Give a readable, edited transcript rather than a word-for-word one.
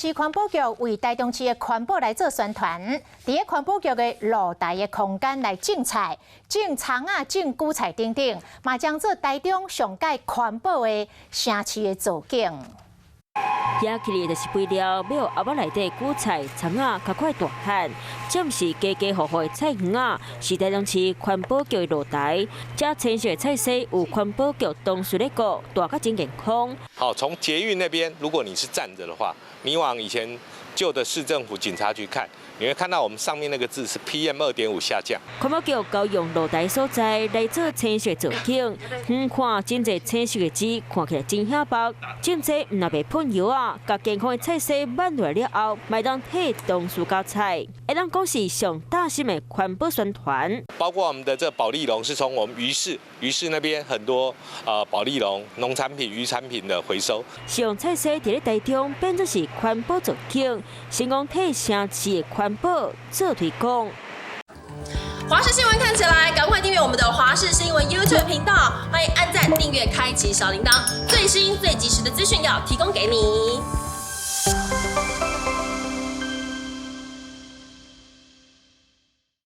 市環保局為台中市的環保來做宣傳，佇咧環保局的露台的空間來種菜、種蔥仔、種韭菜等等，嘛將做台中上蓋環保的城市的造景。遐起來就是肥料，欲予後仔內底韭菜、蔥仔較快大漢。這毋是家家戶戶的菜園仔，是台中市環保局的露台。這青色的菜踅有環保局同事咧顧，大甲真健康。好，從捷運那邊，如果你是站着的話，你往以前舊的市政府警察局看，你會看到我們上面那個字是 PM 2.5下降。環保局交用露台所在來做青色造景，遠看真濟青色的枝，看起來真顯目。種這毋但袂噴藥仔，共健康的菜踅挽落來了後，嘛會當替同事澆菜，會當講是上貼心的環保宣傳。包括我們的這保麗龍，是從我們魚市，魚市那邊很多啊保麗龍農產品、魚產品的回收。使用菜踅佇咧台中變做是環保造景，成功替城市的環保做推廣。華視新聞看起來，趕快訂閱我們的華視新聞 YouTube 頻道，歡迎按讚、訂閱、開啟小鈴鐺，最新最及時的資訊要提供給你。